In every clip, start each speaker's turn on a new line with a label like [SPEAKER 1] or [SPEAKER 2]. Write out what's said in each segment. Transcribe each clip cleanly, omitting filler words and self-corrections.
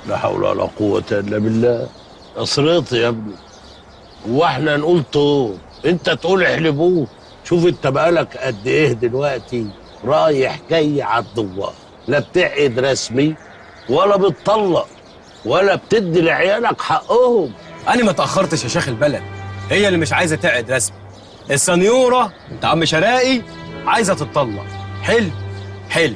[SPEAKER 1] لا حول ولا قوة الا بالله. اسرتي يا ابني، واحنا نقول طول انت تقول احلبوه. شوف انت بقالك قد ايه دلوقتي رايح جاي على الدوار، لا بتعقد رسمي ولا بتطلق ولا بتدي لعيالك حقهم.
[SPEAKER 2] انا ما تاخرتش يا شيخ البلد، هي اللي مش عايزه تعقد رسمي. السنيورة انت عم شرائي عايزه تتطلق. حلو حلو،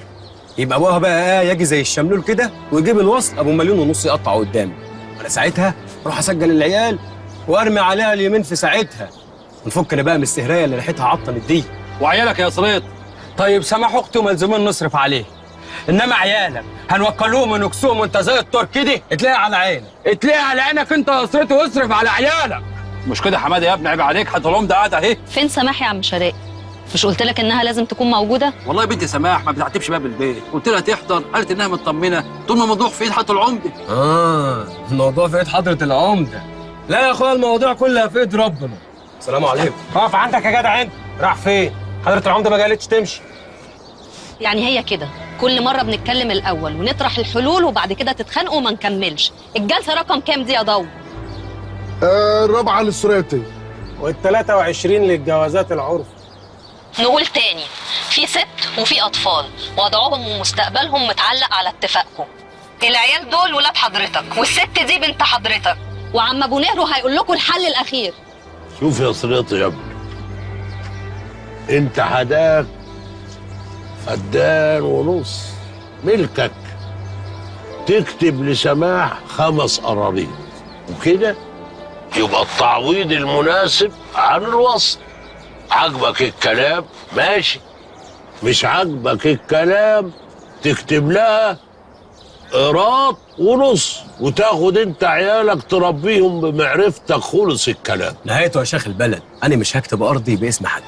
[SPEAKER 2] يبقى ابوها بقى يجي زي الشملول كده ويجيب الوصل ابو 1.5 مليون يقطعه قدامي، وانا ساعتها اروح اسجل العيال وارمي عليها اليمين في ساعتها، ونفكنا بقى من السهريه اللي ريحتها عطنت دي.
[SPEAKER 3] وعيالك يا سريط؟
[SPEAKER 4] طيب سماح اختي وملزومين نصرف عليه، انما عيالك هنوكلوهم ونكسوهم وانت زي التركي دي؟
[SPEAKER 2] اتلاقي على عينك،
[SPEAKER 4] اتلاقي على عينك انت يا سريط واصرف على عيالك.
[SPEAKER 3] مش كده يا حمادة يا ابني، عيب عليك، حتى العمدة قاعدة اهي.
[SPEAKER 5] فين سماح يا عم شراقي؟ مش قلت لك انها لازم تكون موجودة؟
[SPEAKER 3] والله يا بنتي سماح ما بتعتبش باب البيت، قلت لها تحضر قالت انها مطمنه طول ما الموضوع في ايد حتى العمدة.
[SPEAKER 2] الموضوع في ايد حضره العمدة. لا يا اخويا، المواضيع كلها في ايد ربنا. السلام عليكم.
[SPEAKER 6] اقف عندك يا جدع، انت راح فين؟ حضرة العمدة ما قالتش تمشي.
[SPEAKER 5] يعني هي كده كل مرة بنتكلم الاول ونطرح الحلول وبعد كده تتخانقوا وما نكملش. الجلسة رقم كام دي يا ضو؟
[SPEAKER 7] الرابعة للسريتي
[SPEAKER 6] وال23 للجوازات العرف.
[SPEAKER 5] نقول تاني، في ست وفي اطفال وضعهم ومستقبلهم متعلق على اتفاقكم. العيال دول ولاد حضرتك والست دي بنت حضرتك، وعم ابو نهرو هيقول لكم الحل الاخير.
[SPEAKER 1] شوف يا سريطي يا ابني، انت حداك فدان ونص ملكك، تكتب لسماح 5 قراريط وكده يبقى التعويض المناسب عن الوصل. عجبك الكلام ماشي، مش عجبك الكلام تكتب لها قراط ونص وتاخد انت عيالك تربيهم بمعرفتك. خلص الكلام.
[SPEAKER 2] نهايته يا شيخ البلد، انا مش هكتب ارضي باسم حد.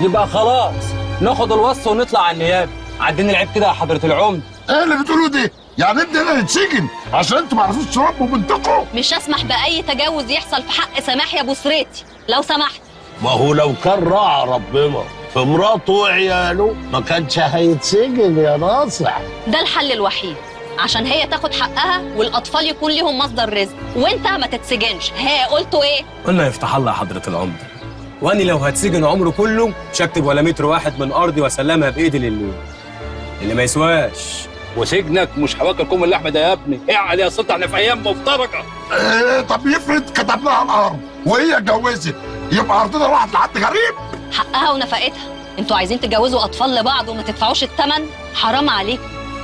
[SPEAKER 4] يبقى خلاص ناخد الوصف ونطلع على النيابة. عدينا العيب كده يا حضره العمدة.
[SPEAKER 7] ايه اللي بتقولوه ده؟ يعني ابني انا يتسجن عشان انتوا ما عرفتوش تربوا بنتكم؟
[SPEAKER 5] مش هسمح باي تجاوز يحصل في حق سماح يا ابو سريتي لو سمحت.
[SPEAKER 1] ما هو لو كان راعى ربنا في مراته وعياله ما كانش هيتسجن يا ناصح.
[SPEAKER 5] ده الحل الوحيد عشان هي تاخد حقها والاطفال يكون ليهم مصدر رزق وانت ما تتسجنش. ها قلتوا ايه؟
[SPEAKER 2] قلنا يفتح الله يا حضرة العمدة، واني لو هتسجن عمره كله مش هكتب ولا متر واحد من ارضي واسلمها بايدي للي ما يسواش.
[SPEAKER 3] وسجنك مش هواكلكم اللحمة ده يا ابني، اعقل يا سلطة، احنا في ايام مفترقه.
[SPEAKER 7] إيه طب يفرض كتب لها الارض وهي اتجوزت، يبقى ارضنا راحت لحد غريب؟
[SPEAKER 5] حقها ونفقتها. انتوا عايزين تجوزوا اطفال لبعض وما تدفعوش الثمن؟ حرام عليكم.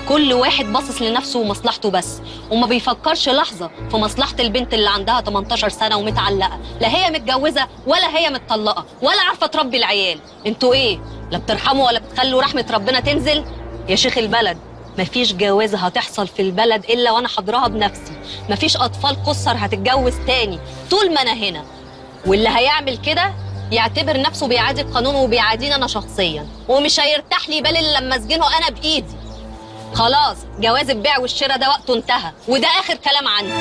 [SPEAKER 5] كل واحد باصص لنفسه ومصلحته بس، وما بيفكرش لحظة في مصلحة البنت اللي عندها 18 سنة ومتعلقه، لا هي متجوزة ولا هي متطلقه ولا عارفه تربي العيال. انتوا ايه؟ لا بترحموا ولا بتخلوا رحمه ربنا تنزل؟ يا شيخ البلد، مفيش جوازه هتحصل في البلد الا وانا حاضرها بنفسي. مفيش اطفال قصر هتتجوز تاني طول ما انا هنا. واللي هيعمل كده يعتبر نفسه بيعادي القانون وبيعاديني انا شخصيا، ومش هيرتاح لي بال الا لما اسجنه انا بايدي. خلاص، جواز البيع والشراء ده وقته انتهى، وده اخر كلام عندي.